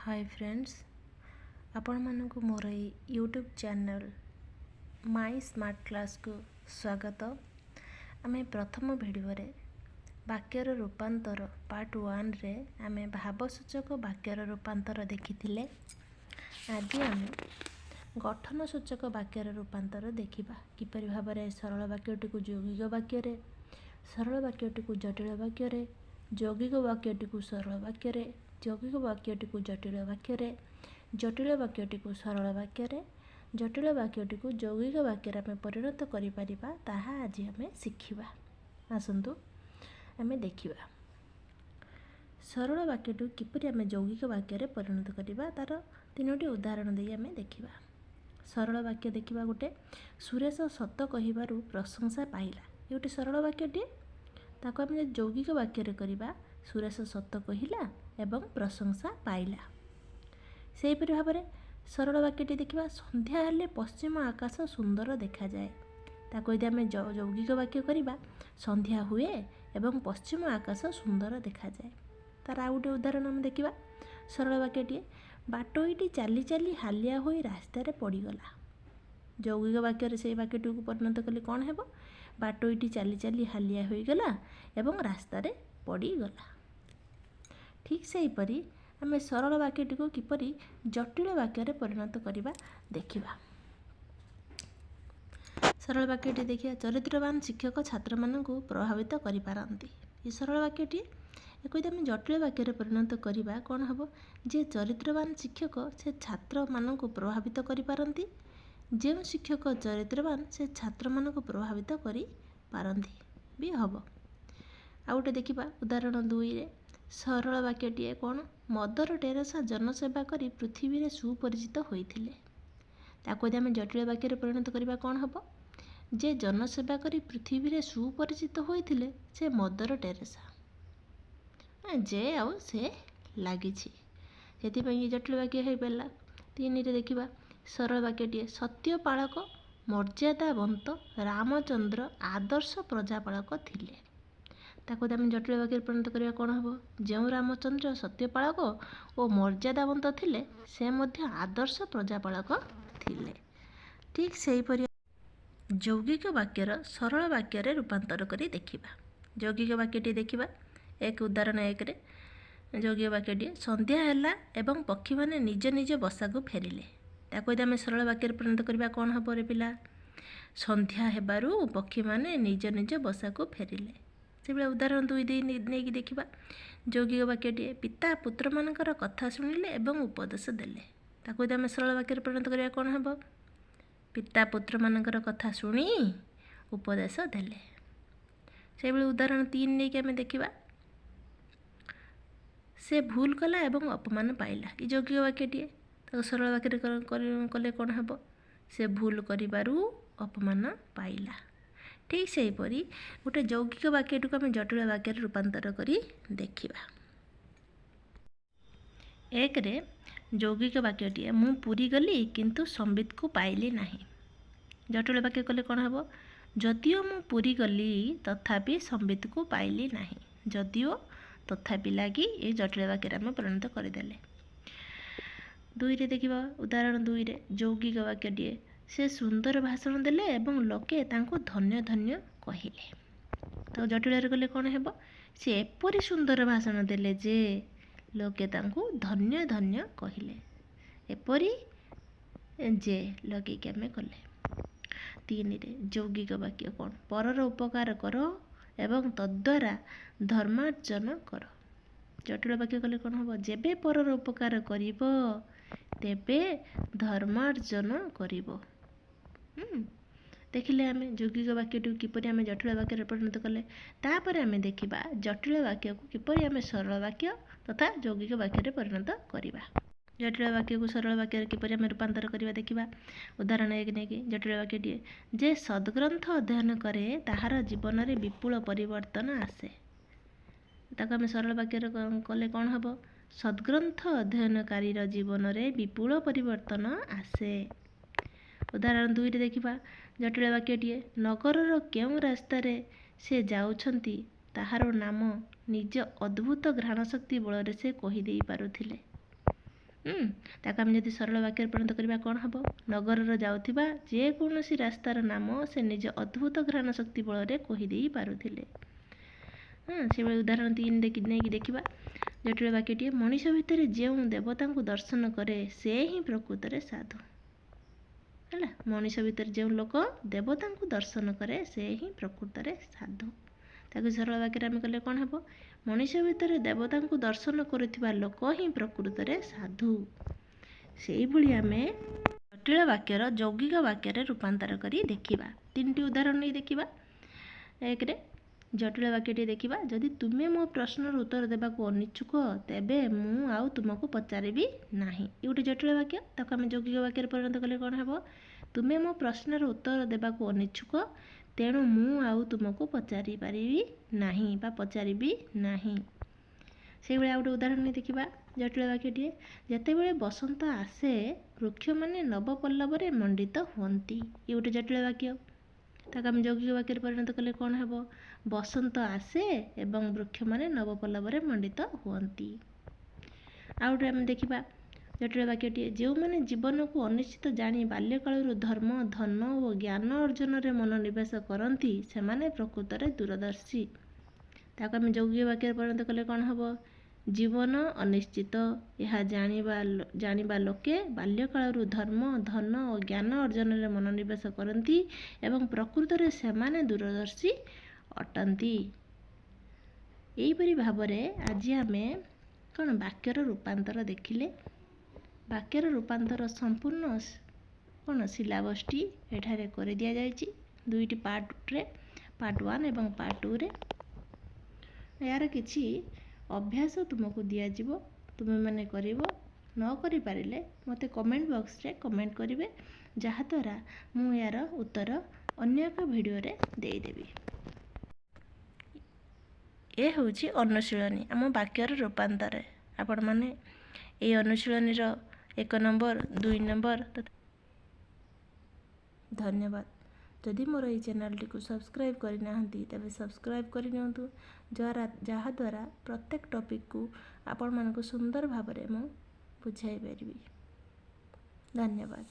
ହାଏ friends, ଆପଣମାନଙ୍କୁ ମୋର ଏଇ ୟୁଟ୍ୟୁବ୍ ଚ୍ୟାନେଲ୍ ମାଇ ସ୍ମାର୍ଟ କ୍ଲାସ୍କୁ ସ୍ୱାଗତ। ଆମେ ପ୍ରଥମ ଭିଡ଼ିଓରେ ବାକ୍ୟର ରୂପାନ୍ତର ପାର୍ଟ 1ରେ ଆମେ ଭାବସୂଚକ ବାକ୍ୟର ରୂପାନ୍ତର ଦେଖିଥିଲେ। ଆଜି ଆମେ ଗଠନ ସୂଚକ ବାକ୍ୟର ରୂପାନ୍ତର ଦେଖିବା, କିପରି ଭାବରେ ସରଳ ବାକ୍ୟଟିକୁ ଯୌଗିକ ବାକ୍ୟରେ, ସରଳ ବାକ୍ୟଟିକୁ ଜଟିଳ ବାକ୍ୟରେ, ଯୌଗିକ ବାକ୍ୟଟିକୁ ସରଳ ବାକ୍ୟରେ, ଯୌଗିକ ବାକ୍ୟଟିକୁ ଜଟିଳ ବାକ୍ୟରେ, ଜଟିଳ ବାକ୍ୟଟିକୁ ସରଳ ବାକ୍ୟରେ, ଜଟିଳ ବାକ୍ୟଟିକୁ ଯୌଗିକ ବାକ୍ୟରେ ଆମେ ପରିଣତ କରିପାରିବା, ତାହା ଆଜି ଆମେ ଶିଖିବା। ଆସନ୍ତୁ ଆମେ ଦେଖିବା ସରଳ ବାକ୍ୟଟିକୁ କିପରି ଆମେ ଯୌଗିକ ବାକ୍ୟରେ ପରିଣତ କରିବା। ତା'ର ତିନୋଟି ଉଦାହରଣ ଦେଇ ଆମେ ଦେଖିବା। ସରଳ ବାକ୍ୟ ଦେଖିବା ଗୋଟେ, ସୁରେଶ ସତ କହିବାରୁ ପ୍ରଶଂସା ପାଇଲା। ଏ ଗୋଟେ ସରଳ ବାକ୍ୟଟିଏ। ତାକୁ ଆମେ ଯଦି ଯୌଗିକ ବାକ୍ୟରେ କରିବା, ସୁରେଶ ସତ କହିଲା ଏବଂ ପ୍ରଶଂସା ପାଇଲା। ସେହିପରି ଭାବରେ ସରଳ ବାକ୍ୟଟି ଦେଖିବା, ସନ୍ଧ୍ୟା ହେଲେ ପଶ୍ଚିମ ଆକାଶ ସୁନ୍ଦର ଦେଖାଯାଏ। ତାକୁ ଯଦି ଆମେ ଯୌଗିକ ବାକ୍ୟ କରିବା, ସନ୍ଧ୍ୟା ହୁଏ ଏବଂ ପଶ୍ଚିମ ଆକାଶ ସୁନ୍ଦର ଦେଖାଯାଏ। ତାର ଆଉ ଗୋଟେ ଉଦାହରଣ ଆମେ ଦେଖିବା, ସରଳ ବାକ୍ୟଟିଏ, ବାଟୋଇଟି ଚାଲି ଚାଲି ହାଲିଆ ହୋଇ ରାସ୍ତାରେ ପଡ଼ିଗଲା। ଯୌଗିକ ବାକ୍ୟରେ ସେଇ ବାକ୍ୟଟିକୁ ପରିଣତ କଲେ କ'ଣ ହେବ? ବାଟୋଇଟି ଚାଲି ଚାଲି ହାଲିଆ ହୋଇଗଲା ଏବଂ ରାସ୍ତାରେ ପଡ଼ିଗଲା। ଠିକ୍ ସେହିପରି ଆମେ ସରଳ ବାକ୍ୟଟିକୁ କିପରି ଜଟିଳ ବାକ୍ୟରେ ପରିଣତ କରିବା ଦେଖିବା। ସରଳ ବାକ୍ୟଟି ଦେଖିବା, ଚରିତ୍ରବାନ ଶିକ୍ଷକ ଛାତ୍ରମାନଙ୍କୁ ପ୍ରଭାବିତ କରିପାରନ୍ତି। ଏ ସରଳ ବାକ୍ୟଟିଏ। ଏକୁ ଯଦି ଆମେ ଜଟିଳ ବାକ୍ୟରେ ପରିଣତ କରିବା କ'ଣ ହେବ? ଯେ ଚରିତ୍ରବାନ ଶିକ୍ଷକ ସେ ଛାତ୍ରମାନଙ୍କୁ ପ୍ରଭାବିତ କରିପାରନ୍ତି, ଯେଉଁ ଶିକ୍ଷକ ଚରିତ୍ରବାନ ସେ ଛାତ୍ରମାନଙ୍କୁ ପ୍ରଭାବିତ କରିପାରନ୍ତି ବି ହେବ। ଆଉ ଗୋଟେ ଦେଖିବା ଉଦାହରଣ 2ରେ, ସରଳ ବାକ୍ୟଟିଏ କ'ଣ? ମଦର ଟେରେସା ଜନସେବା କରି ପୃଥିବୀରେ ସୁପରିଚିତ ହୋଇଥିଲେ। ତାକୁ ଯଦି ଆମେ ଜଟିଳ ବାକ୍ୟରେ ପରିଣତ କରିବା କ'ଣ ହେବ? ଯେ ଜନସେବା କରି ପୃଥିବୀରେ ସୁପରିଚିତ ହୋଇଥିଲେ ସେ ମଦର ଟେରେସା। ଯେ ଆଉ ସେ ଲାଗିଛି, ସେଥିପାଇଁ ଏ ଜଟିଳ ବାକ୍ୟ ହେଇପାରିଲା। 3ରେ ଦେଖିବା ସରଳ ବାକ୍ୟଟିଏ, ସତ୍ୟପାଳକ ମର୍ଯ୍ୟାଦାବନ୍ତ ରାମଚନ୍ଦ୍ର ଆଦର୍ଶ ପ୍ରଜାପାଳକ ଥିଲେ। ତାକୁ ଯଦି ଆମେ ଜଟିଳ ବାକ୍ୟରେ ପରିଣତ କରିବା କ'ଣ ହେବ? ଯେଉଁ ରାମଚନ୍ଦ୍ର ସତ୍ୟପାଳକ ଓ ମର୍ଯ୍ୟାଦାବନ୍ତ ଥିଲେ ସେ ମଧ୍ୟ ଆଦର୍ଶ ପ୍ରଜାପାଳକ ଥିଲେ। ଠିକ୍ ସେହିପରି ଯୌଗିକ ବାକ୍ୟର ସରଳ ବାକ୍ୟରେ ରୂପାନ୍ତର କରି ଦେଖିବା। ଯୌଗିକ ବାକ୍ୟଟି ଦେଖିବା ଏକ, ଉଦାହରଣ 1ରେ ଯୌଗିକ ବାକ୍ୟଟିଏ, ସନ୍ଧ୍ୟା ହେଲା ଏବଂ ପକ୍ଷୀମାନେ ନିଜ ନିଜ ବସାକୁ ଫେରିଲେ। ତାକୁ ଯଦି ଆମେ ସରଳ ବାକ୍ୟରେ ପରିଣତ କରିବା କ'ଣ ହେବ ରେ ପିଲା? ସନ୍ଧ୍ୟା ହେବାରୁ ପକ୍ଷୀମାନେ ନିଜ ନିଜ ବସାକୁ ଫେରିଲେ। ସେଭଳିଆ ଉଦାହରଣ 2 ଦେଇ ନେଇକି ଦେଖିବା ଯୌଗିକ ବାକ୍ୟଟିଏ, ପିତା ପୁତ୍ରମାନଙ୍କର କଥା ଶୁଣିଲେ ଏବଂ ଉପଦେଶ ଦେଲେ। ତାକୁ ଯଦି ଆମେ ସରଳ ବାକ୍ୟରେ ପରିଣତ କରିବା କ'ଣ ହେବ? ପିତା ପୁତ୍ରମାନଙ୍କର କଥା ଶୁଣି ଉପଦେଶ ଦେଲେ। ସେଭଳି ଉଦାହରଣ 3 ନେଇକି ଆମେ ଦେଖିବା, ସେ ଭୁଲ କଲା ଏବଂ ଅପମାନ ପାଇଲା। ଏ ଯୌଗିକ ବାକ୍ୟଟିଏ। ତାକୁ ସରଳ ବାକ୍ୟରେ କଲେ କ'ଣ ହେବ? ସେ ଭୁଲ କରିବାରୁ ଅପମାନ ପାଇଲା। ଠିକ୍ ସେହିପରି ଗୋଟେ ଯୌଗିକ ବାକ୍ୟଟିକୁ ଆମେ ଜଟିଳ ବାକ୍ୟରେ ରୂପାନ୍ତର କରି ଦେଖିବା। 1ରେ ଯୌଗିକ ବାକ୍ୟଟିଏ, ମୁଁ ପୁରୀ ଗଲି କିନ୍ତୁ ସମ୍ବିତକୁ ପାଇଲି ନାହିଁ। ଜଟିଳ ବାକ୍ୟ କଲେ କ'ଣ ହେବ? ଯଦିଓ ମୁଁ ପୁରୀ ଗଲି ତଥାପି ସମ୍ବିତକୁ ପାଇଲି ନାହିଁ। ଯଦିଓ ତଥାପି ଲାଗି ଏ ଜଟିଳ ବାକ୍ୟରେ ଆମେ ପରିଣତ କରିଦେଲେ। 2ରେ ଦେଖିବା ଉଦାହରଣ 2ରେ ଯୌଗିକ ବାକ୍ୟଟିଏ, ସେ ସୁନ୍ଦର ଭାଷଣ ଦେଲେ ଏବଂ ଲୋକେ ତାଙ୍କୁ ଧନ୍ୟ ଧନ୍ୟ କହିଲେ। ତାକୁ ଜଟିଳରେ କଲେ କ'ଣ ହେବ? ସେ ଏପରି ସୁନ୍ଦର ଭାଷଣ ଦେଲେ ଯେ ଲୋକେ ତାଙ୍କୁ ଧନ୍ୟ ଧନ୍ୟ କହିଲେ। ଏପରି ଯେ ଲଗେଇକି ଆମେ କଲେ। 3ରେ ଯୌଗିକ ବାକ୍ୟ କ'ଣ? ପରର ଉପକାର କର ଏବଂ ତଦ୍ୱାରା ଧର୍ମାର୍ଜନ କର। ଜଟିଳ ବାକ୍ୟ କଲେ କ'ଣ ହେବ? ଯେବେ ପରର ଉପକାର କରିବ ତେବେ ଧର୍ମାର୍ଜନ କରିବ। ଦେଖିଲେ ଆମେ ଯୌଗିକ ବାକ୍ୟଟିକୁ କିପରି ଆମେ ଜଟିଳ ବାକ୍ୟରେ ପରିଣତ କଲେ। ତାପରେ ଆମେ ଦେଖିବା ଜଟିଳ ବାକ୍ୟକୁ କିପରି ଆମେ ସରଳ ବାକ୍ୟ ତଥା ଯୌଗିକ ବାକ୍ୟରେ ପରିଣତ କରିବା। ଜଟିଳ ବାକ୍ୟକୁ ସରଳ ବାକ୍ୟରେ କିପରି ଆମେ ରୂପାନ୍ତର କରିବା ଦେଖିବା। ଉଦାହରଣ 1 ନେଇକି ଜଟିଳ ବାକ୍ୟଟିଏ, ଯେ ସଦ୍ଗ୍ରନ୍ଥ ଅଧ୍ୟୟନ କରେ ତାହାର ଜୀବନରେ ବିପୁଳ ପରିବର୍ତ୍ତନ ଆସେ। ତାକୁ ଆମେ ସରଳ ବାକ୍ୟରେ କଲେ କ'ଣ ହେବ? ସଦ୍ଗ୍ରନ୍ଥ ଅଧ୍ୟୟନକାରୀର ଜୀବନରେ ବିପୁଳ ପରିବର୍ତ୍ତନ ଆସେ। ଉଦାହରଣ 2ରେ ଦେଖିବା ଜଟିଳ ବାକ୍ୟଟିଏ, ନଗରର କେଉଁ ରାସ୍ତାରେ ସେ ଯାଉଛନ୍ତି ତାହାର ନାମ ନିଜ ଅଦ୍ଭୁତ ଘ୍ରାଣଶକ୍ତି ବଳରେ ସେ କହିଦେଇ ପାରୁଥିଲେ। ତାକୁ ଆମେ ଯଦି ସରଳ ବାକ୍ୟରେ ପରିଣତ କରିବା କ'ଣ ହେବ? ନଗରର ଯାଉଥିବା ଯେକୌଣସି ରାସ୍ତାର ନାମ ସେ ନିଜ ଅଦ୍ଭୁତ ଘ୍ରାଣ ଶକ୍ତି ବଳରେ କହିଦେଇ ପାରୁଥିଲେ। ହଁ, ସେଭଳି ଉଦାହରଣ 3 ନେଇକି ଦେଖିବା ଜଟିଳ ବାକ୍ୟଟିଏ। ମଣିଷ ଭିତରେ ଯେଉଁ ଦେବତାଙ୍କୁ ଦର୍ଶନ କରେ ସେ ହିଁ ପ୍ରକୃତରେ ସାଧୁ। ହେଲା, ମଣିଷ ଭିତରେ ଯେଉଁ ଲୋକ ଦେବତାଙ୍କୁ ଦର୍ଶନ କରେ ସେ ହିଁ ପ୍ରକୃତରେ ସାଧୁ। ତାକୁ ସରଳ ବାକ୍ୟରେ ଆମେ କଲେ କ'ଣ ହେବ? ମଣିଷ ଭିତରେ ଦେବତାଙ୍କୁ ଦର୍ଶନ କରୁଥିବା ଲୋକ ହିଁ ପ୍ରକୃତରେ ସାଧୁ। ସେଇଭଳି ଆମେ ଜଟିଳ ବାକ୍ୟର ଯୌଗିକ ବାକ୍ୟରେ ରୂପାନ୍ତର କରି ଦେଖିବା। 3ଟି ଉଦାହରଣ ନେଇ ଦେଖିବା। 1ରେ ଜଟିଳ ବାକ୍ୟଟି ଦେଖିବା। ଯଦି ତୁମେ ମୋ ପ୍ରଶ୍ନର ଉତ୍ତର ଦେବାକୁ ଅନିଚ୍ଛୁକ ତେବେ ମୁଁ ଆଉ ତୁମକୁ ପଚାରିବି ନାହିଁ। ଏ ଗୋଟେ ଜଟିଳ ବାକ୍ୟ। ତାକୁ ଆମେ ଯୌଗିକ ବାକ୍ୟରେ ପରିଣତ କଲେ କ'ଣ ହେବ? ତୁମେ ମୋ ପ୍ରଶ୍ନର ଉତ୍ତର ଦେବାକୁ ଅନିଚ୍ଛୁକ, ତେଣୁ ମୁଁ ଆଉ ତୁମକୁ ପଚାରି ପାରିବି ନାହିଁ ବା ପଚାରିବି ନାହିଁ। ସେଇଭଳି ଆଉ ଗୋଟେ ଉଦାହରଣ ନେଇ ଦେଖିବା ଜଟିଳ ବାକ୍ୟଟିଏ। ଯେତେବେଳେ ବସନ୍ତ ଆସେ ବୃକ୍ଷମାନେ ନବପଲ୍ଲବରେ ମଣ୍ଡିତ ହୁଅନ୍ତି। ଇଏ ଗୋଟେ ଜଟିଳ ବାକ୍ୟ। ତାକୁ ଆମେ ଯୌଗିକ ବାକ୍ୟରେ ପରିଣତ କଲେ କ'ଣ ହେବ? ବସନ୍ତ ଆସେ ଏବଂ ବୃକ୍ଷମାନେ ନବପଲ୍ଲବରେ ମଣ୍ଡିତ ହୁଅନ୍ତି। ଆଉ ଗୋଟେ ଆମେ ଦେଖିବା ଜଟିଳ ବାକ୍ୟଟିଏ। ଯେଉଁମାନେ ଜୀବନକୁ ଅନିଶ୍ଚିତ ଜାଣି ବାଲ୍ୟକାଳରୁ ଧର୍ମ, ଧନ ଓ ଜ୍ଞାନ ଅର୍ଜନରେ ମନୋନିବେଶ କରନ୍ତି ସେମାନେ ପ୍ରକୃତରେ ଦୂରଦର୍ଶୀ। ତାକୁ ଆମେ ଯୌଗିକ ବାକ୍ୟରେ ପରିଣତ କଲେ କ'ଣ ହେବ? ଜୀବନ ଅନିଶ୍ଚିତ, ଏହା ଜାଣିବା ଲୋକେ ବାଲ୍ୟକାଳରୁ ଧର୍ମ, ଧନ ଓ ଜ୍ଞାନ ଅର୍ଜନରେ ମନୋନିବେଶ କରନ୍ତି ଏବଂ ପ୍ରକୃତରେ ସେମାନେ ଦୂରଦର୍ଶୀ ଅଟନ୍ତି। ଏହିପରି ଭାବରେ ଆଜି ଆମେ କ'ଣ ବାକ୍ୟର ରୂପାନ୍ତର ଦେଖିଲେ। ବାକ୍ୟର ରୂପାନ୍ତର ସମ୍ପୂର୍ଣ୍ଣ କ'ଣ ସିଲାବସ୍ଟି ଏଠାରେ କରିଦିଆଯାଇଛି 2ଟି ପାର୍ଟରେ, ପାର୍ଟ 1 ଏବଂ ପାର୍ଟ 2ରେ। ଏହାର କିଛି ଅଭ୍ୟାସ ତୁମକୁ ଦିଆଯିବ, ତୁମେମାନେ କରିବ। ନ କରିପାରିଲେ ମୋତେ କମେଣ୍ଟ ବକ୍ସରେ କମେଣ୍ଟ କରିବେ, ଯାହାଦ୍ୱାରା ମୁଁ ଏହାର ଉତ୍ତର ଅନ୍ୟ ଏକ ଭିଡ଼ିଓରେ ଦେଇଦେବି। ଏ ହେଉଛି ଅନୁଶୀଳନୀ ଆମ ବାକ୍ୟର ରୂପାନ୍ତର। ଆପଣମାନେ ଏହି ଅନୁଶୀଳନୀର 1 ନମ୍ବର, 2 ନମ୍ବର। ଧନ୍ୟବାଦ। ଯଦି ମୋର ଏହି ଚ୍ୟାନେଲଟିକୁ ସବସ୍କ୍ରାଇବ୍ କରିନାହାନ୍ତି ତେବେ ସବସ୍କ୍ରାଇବ୍ କରିନିଅନ୍ତୁ, ଯାହାଦ୍ୱାରା ପ୍ରତ୍ୟେକ ଟପିକ୍କୁ ଆପଣମାନଙ୍କୁ ସୁନ୍ଦର ଭାବରେ ମୁଁ ବୁଝାଇ ପାରିବି। ଧନ୍ୟବାଦ।